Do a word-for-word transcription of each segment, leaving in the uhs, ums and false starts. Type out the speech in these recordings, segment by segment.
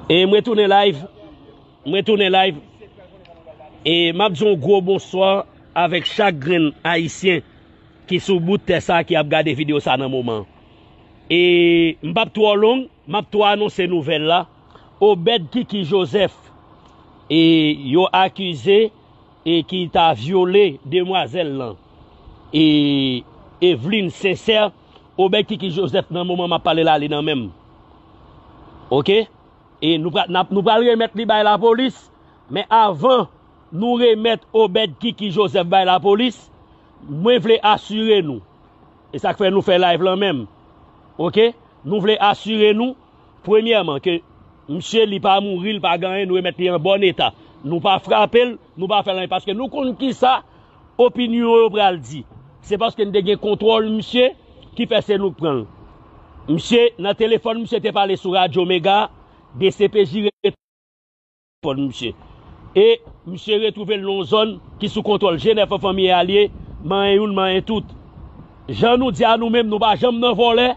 E mwen tounen live. Mwen tounen live. E m ap di yon gwo bonswa avèk chak grenn Ayisyen ki sou bout tè sa ki ap gade videyo sa nan moman. E m p ap twò long, m ap twò anonse nouvèl la. Obed Kiki Joseph, e yo akize e ki ta vyole demwazèl lan. E Eveline Sincère, Obed Kiki Joseph nan moman m ap pale la, li nan men m. Oke? E nou pral, n ap, nou pral remèt li bay lapolis, men avan nou remèt Obed Kiki Joseph bay lapolis, mwen vle asire nou. E sa k fè nou fè live lan menm. Oke? Nou vle asire nou, premyèman, ke misye li pa mouri, li pa gen anyen, nou remèt li an bòn eta. Nou pa frape l, nou pa fè l anyen, paske nou konn kisa opinyon yo pral di. Se paske n te gen kontwòl misye ki fè se nou k pran l. Misye, nan telefòn, misye te pale sou Radyo Mega, D C P J telefòn misye. E misye retwouve l nan yon zòn ki sou kontwòl G nèf an fanmi e alye, manyen youn, manyen tout. Jan nou di a nou menm, nou pa janm nan vòlè,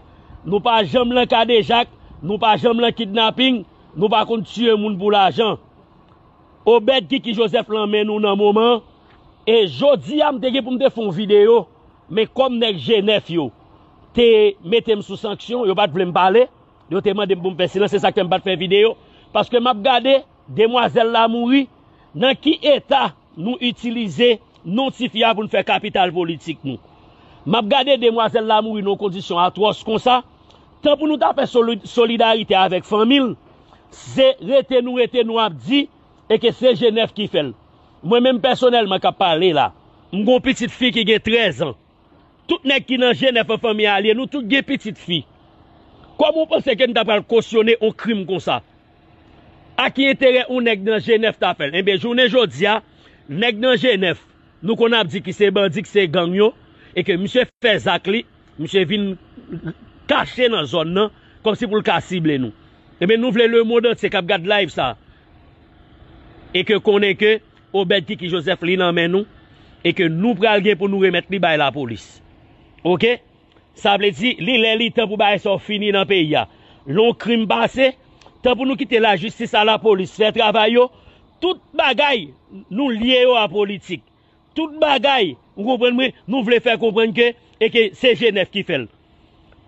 nou pa janm nan kadejak, nou pa janm nan kidnaping, nou pa konn tiye moun pou lajan. Obed Kiki Joseph lan men nou nan moman. E jodi a, m te gen pou m te fè yon videyo, men kòm nèg G nèf yo te mete m sou sanksyon, yo pa t vle m pale, yo te mande m pou m fè silans, se sa k fè m pa t fè videyo. Paske m ap gade, demwazèl la mouri, nan ki eta nou itilize non ti fi a pou n fè kapital politik nou. M ap gade demwazèl la mouri nan yon kondisyon atwòs konsa, tan pou nou ta fè soli-, solidarite avèk fanmi l, se rete nou rete nou ap di, e ke se G nèf ki fè l. Mwen menm pèsonèlman k ap pale la, m gon pitit fi ki gen trèz an. Tout nèg ki nan G nèf an fanmi alye, nou tout gen pitit fi. Kòman w panse ke n ta pral kosyone yon krim konsa? A ki enterè yon nèg nan G nèf ta fè l? Enben, jounen jodi a, nèg nan G nèf, nou konn ap di ki se bandi, ki se gang yo, e ke misye fè zak li, misye vin kache nan zòn nan, kòmsi pou l ka sible nou. Enben, nou vle lemonn antye k ap gad live sa, e ke konnen ke Obed Kiki Joseph li nan men nou, e ke nou pral gen pou nou remèt li bay lapolis. Oke? Sa vle di, li lè li tan pou bagay sa yo fini nan peyi a. Lè yon krim pase, tan pou nou kite lajistis a lapolis fè travay yo, tout bagay nou lye yo a politik. Tout bagay, ou konprann mwen, nou vle fè konprann ke, e ke se G nèf ki fè l.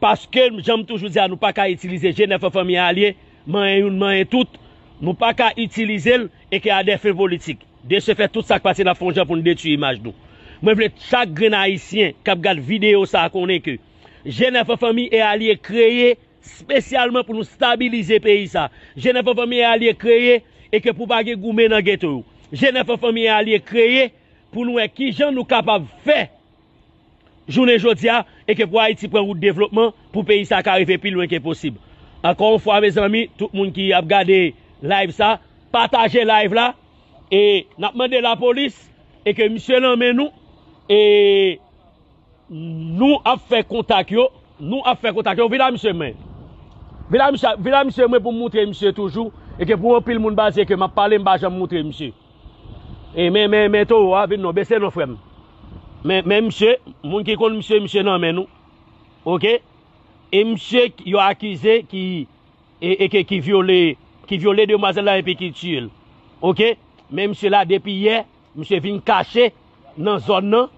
Paske, jan m toujou di a, nou pa ka itilize G nèf an fanmi alye, manyen youn, manyen tout. Nou pa ka itilize l e ke a dè fen politik. De se fè, tout sa k pase, n ap fè yon jan pou n detwi imaj nou. Mwen vle chak grenn Ayisyen k ap gad videyo sa a konnen ke G nèf an fanmi e alye kreye espesyalman pou nou stabilize peyi sa. G nèf an fanmi e alye kreye e ke pou pa gen goumen nan geto yo. G nèf an fanmi e alye kreye pou nou wè kijan nou kapab fè jounen jodi a, e ke pou Ayiti pran wout devlopman, pou peyi sa ka rive pi lwen ke posib. Ankò yon fwa, mezanmi, tout moun ki ap gade live sa, pataje live la, e n ap mande lapolis, e ke misye nan men nou, e nou ap fè kontak yo, nou ap fè kontak yo, vin la misye mwen. Vin la misye, vin la misye mwen pou m moutre misye toujou, e ke pou anpil moun baze ke m ap pale, m pa janm moutre misye. E men, men, men towo a vin non, bese non frè m. Men, men misye, moun ki konn misye, misye nan men nou. Oke? E misye yo akize ki, e, e ke, ki vyole, ki vyole demwazèl la epi ki tiye l. Oke? Men misye la depi yè, misye vin kache nan zòn nan,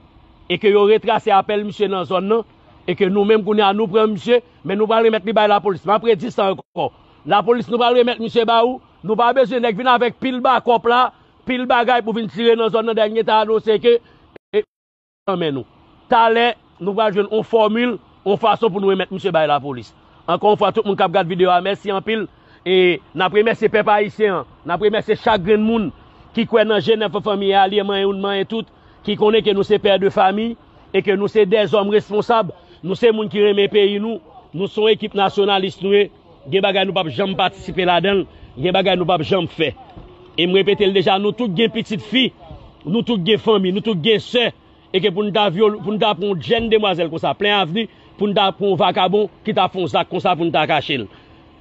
e ke yo retrase apèl misye nan zòn nan, e ke nou menm kounye a nou pran misye, men nou pral remèt li bay lapolis. M ap redi sa ankò. Lapolis, nou pral remèt misye ba ou, nou pa bezwen nèg vin avèk pil bakòp la, pil bagay pou vin tire nan zòn nan, dènye ta anonse ke, e, nan men nou. Talè, nou pral jwenn on fòmil, on fason pou nou remèt misye bay lapolis. Ankò yon fwa, tout moun k ap gad videyo a, mèsi anpil. E n ap remèsye pèp ayisyen an, n ap remèsye chak grenn moun ki kwè nan G nèf an fanmi e alye, manyen youn, manyen tout, ki konnen ke nou se pè de fami, e ke nou se dèzòm responsab, nou se moun ki renmen peyi nou, nou se yon ekip nasyonalis nou ye, gen bagay nou p ap janm patisipe ladan l, gen bagay nou p ap janm fè. E m repete l deja, nou tout gen pitit fi, nou tout gen fanmi, nou tout gen sè, e ke pou n ta vyole, pou n ta pran yon jèn demwazèl konsa, plen avni, pou n ta pran yon vakabon ki ta fè yon zak konsa pou n ta kache l.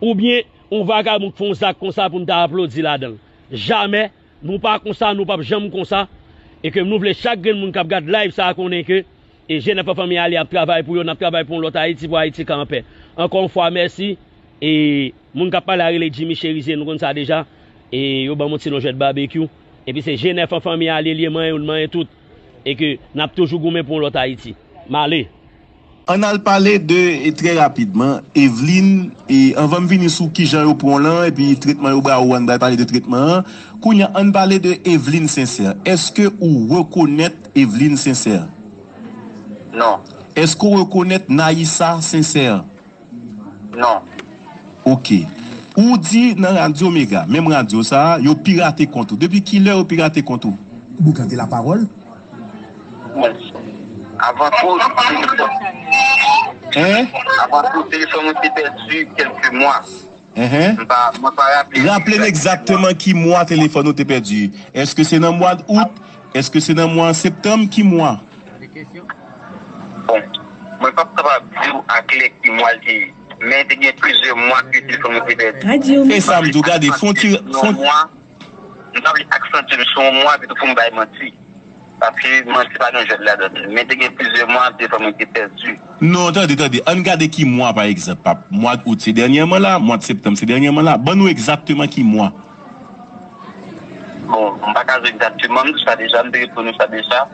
Oubyen, yon vakabon k fè yon zak konsa pou n ta aplodi ladan l. Jamè, nou pa konsa, nou p ap janm konsa, e ke nou vle chak grenn moun k ap gad live sa a konnen ke, e G nèf an fanmi alye ap travay pou yo, n ap travay pou yon lòt Ayiti, pou Ayiti ka anpè. Ankò yon fwa, mèsi, E moun k ap pale a rele Jimmy Cherizier, nou konn sa deja. E yo ban m yon ti non jwèt babekyou. Epi se G nèf an fanmi a li ye, li ye manyen youn, manyen tout. E ke n ap toujou goumen pou yon lòt Ayiti. M ale. Ann al pale de, e, trè rapidman, Eveline, e, anvan m vini sou kijan yo pran w lan, epi tretman yo ba ou an, n pral pale de tretman an. Kounye a, ann pale de Eveline Sincère. Èske ou rekonèt Eveline Sincère? Non. Èske ou rekonèt Naïssa Sincère? Non. Ok. Ou di nan radyo Mega, menm radyo sa a, yo pirate kont ou. Depi kilè yo pirate kont ou? Bougante lapawòl. Mwen, avan tou, Hein? Avan tou, telefòn mwen te pèdi kèlke mwa. Enhen. Mwen pa, mwen pa raple. Raple n egzakteman ki mwa telefòn ou te pèdi. Èske se nan mwa out? Èske se nan mwa septanm? Ki mwa? Bon, mwen p ap kapab di w aklè ki mwa l te ye. Men te gen plizyè mwa ke telefòn mwen te pèdi. Radio E sa m di w, gade, fon ti. Fon... Mwa, m pa vle aksantye m sou yon mwa, pito pou m bay manti. Paske manti pa gen jwèt ladan l. Men te gen plizyè mwa, telefòn mwen te pèdi. Non, tande, tande. Ann gade ki mwa, pa egzanp, pap. Mwa out se dènyèman la, mwa septanm se dènyèman la. Ban nou egzakteman ki mwa. Bon, m pa ka di w egzakteman, m di w sa deja, m te reponn ou sa deja.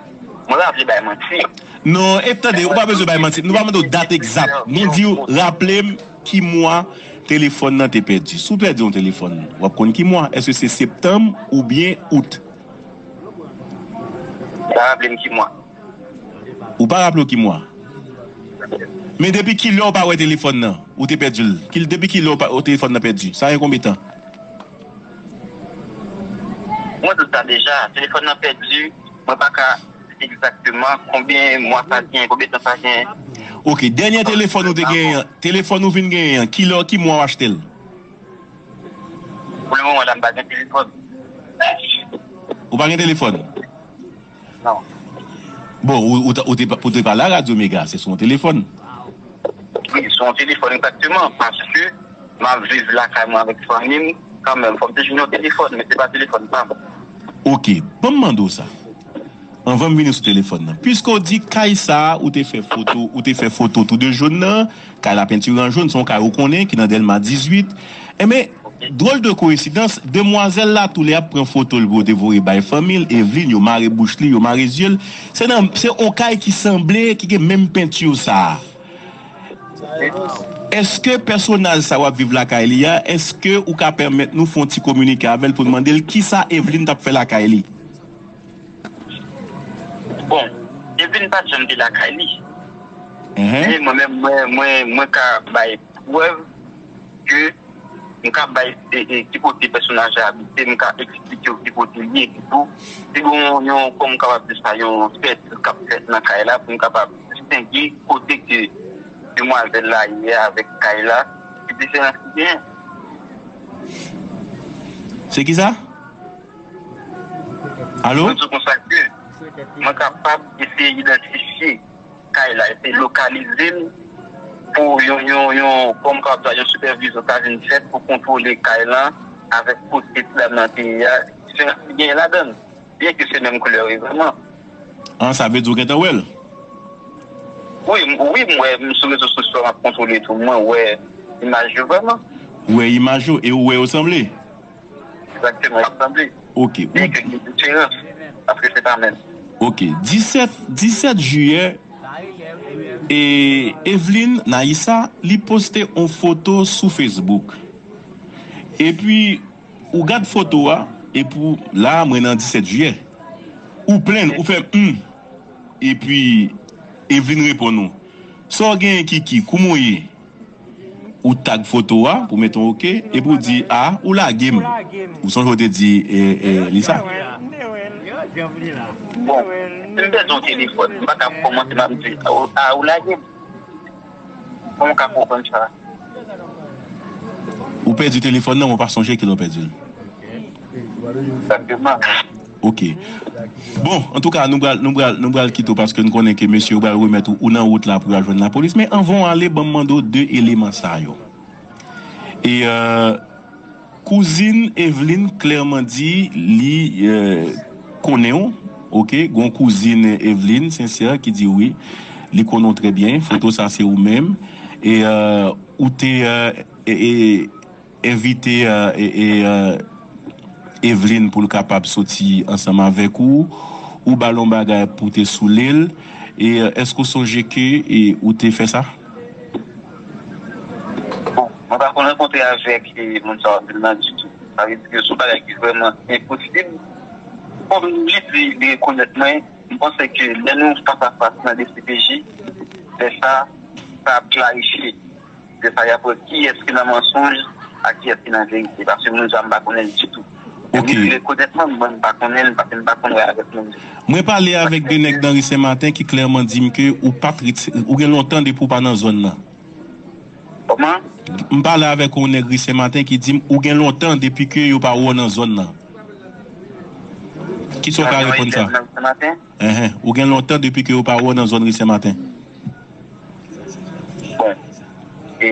Mwen pa vle bay manti. Non, e tande, ou pa bezwen bay manti. Nou pa mande w dat egzak. Nou di w, raple m ki mwa telefòn nan te pèdi. Si w pèdi yon telefòn, w ap konn ki mwa. Èske se septanm oubyen out? Pa raple m ki mwa. Ou pa raple w ki mwa? Men depi kilè w pa wè telefòn nan? Ou te pèdi l? Ki, depi kilè w pa, w telefòn nan pèdi? Sa gen konbyen tan? Mwen di w sa deja, telefòn nan pèdi, mwen pa ka di egzakteman konbyen mwa sa gen, konbyen tan sa gen. Ok, dènyè telefòn ou te genyen an, telefòn ou vin genyen an, kilè, ki mwa w achte l? Pou le moman la, m pa gen telefòn. Ou pa gen telefòn? Non. Bon, ou, ou, ou te, ou te pale a Radyo Mega, se sou yon telefòn. Wi, sou yon telefòn egzakteman, paske m ap viv lakay mwen avèk fanmi m, kanmenm, fò m te jwenn yon telefòn, men se pa telefòn pa m. Ok, ban m mande w sa. Anvan m vini sou telefòn nan. Piske w di kay sa a, ou te fè foto, ou te fè foto tou de jòn nan, kay la pentire an jòn, se yon kay ou konnen ki nan Dèlma dizuit. Enben, dwòl de koyensidans, demwazèl la toulè ap pran foto l pou yo te voye bay fanmi l, Eveline, yo mare bouch li, yo mare zye l. Se nan, se yon kay ki sanble, ki gen menm penti sa a. Èske pèsonaj sa w ap viv lakay li a, èske ou ka pèmèt nou fè yon ti kominike avè l pou n mande l kisa Eveline t ap fè lakay li? Bon, Eveline pa t janm te lakay li. Enhen. Men mwen menm, mwen, mwen, mwen ka bay prèv ke m ka bay e, e, ki kote pèsonaj la abite, m ka eksplike w ki kote li ye epitou. Si gon yon, kòm m kapab di sa, yon sèt k ap fèt nan kay la, pou m kapab distenge kote ke demwazèl la ye avèk kay la, ki diferans ki genyen. Se kisa? Alo? Mwen di w konsa ke mwen kapab eseye idantifye kay la, eseye lokalize l pou yon, yon, yon, kòm kapab di, yon sipèvizyon ta vin fèt pou kontwole kay lan avèk kote ti dam nan te ye a. Diferans ki genyen ladan l, byen ke se menm koulè yo ye vrèman. An, sa vle di w gentan wè l? Wi, m- wi, m wè, m sou rezo sosyo, m ap kontwole tou, mwen wè imaj yo vrèman. Ou wè imaj yo e ou wè yo sanble? Egzakteman, yo sanble. Ok. Byen ke gen diferans, paske se pa menm. Ok, disèt, disèt jiyè, e Eveline Naïssa, li poste yon foto sou Facebook. Epi, ou gad foto a, epi la, mwen nan disèt jiyè. Ou plenn, ou fè hmm. Epi, Eveline reponn ou. Sa w genyen, Kiki? Kouman w ye? Ou tag foto a pou mete yon ok, epi ou di, a, ou lage m. Ou sonje w te di, e, e, li sa? Bon, si m pèdi yon telefòn, m pa ka kòmanse m ap di, a, ou- a, ou lage m. Kòman w ka konprann sa? Ou pèdi telefòn nan, mwen pa sonje kilè w pèdi l. Egzakteman. Ok. Bon, antouka, nou pral, nou pral, nou pral kite w paske n konnen ke mesye yo pral remèt ou, ou nan wout la pou y al jwenn lapolis. Men anvan w ale, ban m mande w de eleman sa yo. E, euh, kouzin Eveline klèman di li, euh, konnen w, ok? Gon kouzin Eveline, Sincère, ki di wi, li konnen w trè byen. Foto sa se ou menm. E, euh, ou te, euh, e, e, envite, e, e, e, Eveline pou l kapab soti ansanm avèk ou, ou ba l yon bagay pou te soule l, e, e, èske w sonje ke, e, ou te fè sa? Bon, mwen pa konn rankontre avèk, e, moun sa yo nan ditou. Sa vle di ke se yon bagay ki vrèman enposib. Kòm li di, li rekonèt mwen, m panse ke lè nou fas a fas nan D C P J, lè sa, sa ap klarifye. Lè sa, y ap wè kiyès ki nan mansonj ak kiyès ki nan verite. Paske moun sa, m pa konnen l ditou. Ok. Li rekonèt mwen, mwen, m pa konnen l, paske m pa konn wè avèk moun. Mwen pale avèk de nèg nan ri Sen Maten ki klèman di m ke ou pa t ret-, ou gen lontan depi w pa nan zòn nan. Kòman? M pale avèk yon nèg ri Sen Maten ki di m ou gen lontan depi ke yo pa wè w nan zòn nan. Kisa w ka reponn sa? Nan maten? Enhen. Ou gen lontan depi ke yo pa wè w nan zòn ri Sen Maten. Bon. E,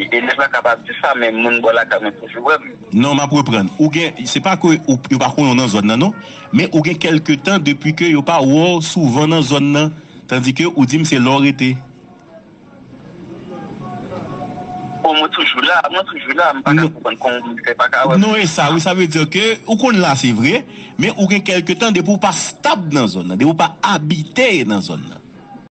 e nèg la kapab di sa, men moun bò lakay mwen toujou wè m. Non, m ap reprann. Ou gen, se pa ke ou, yo pa konnen w nan zòn nan, non. Men ou gen kèlke tan depi ke yo pa wè w souvan nan zòn nan. Tandike ou di m se la w rete. Bon, mwen toujou la, mwen toujou la, m pa ka Non. Konprann kòman moun fè pa ka wè m. Non, e sa, wi, sa vle di ke ou konn la, se vre, men ou gen kèlke tan depi w pa stab nan zòn nan, depi w pa abite nan zòn nan.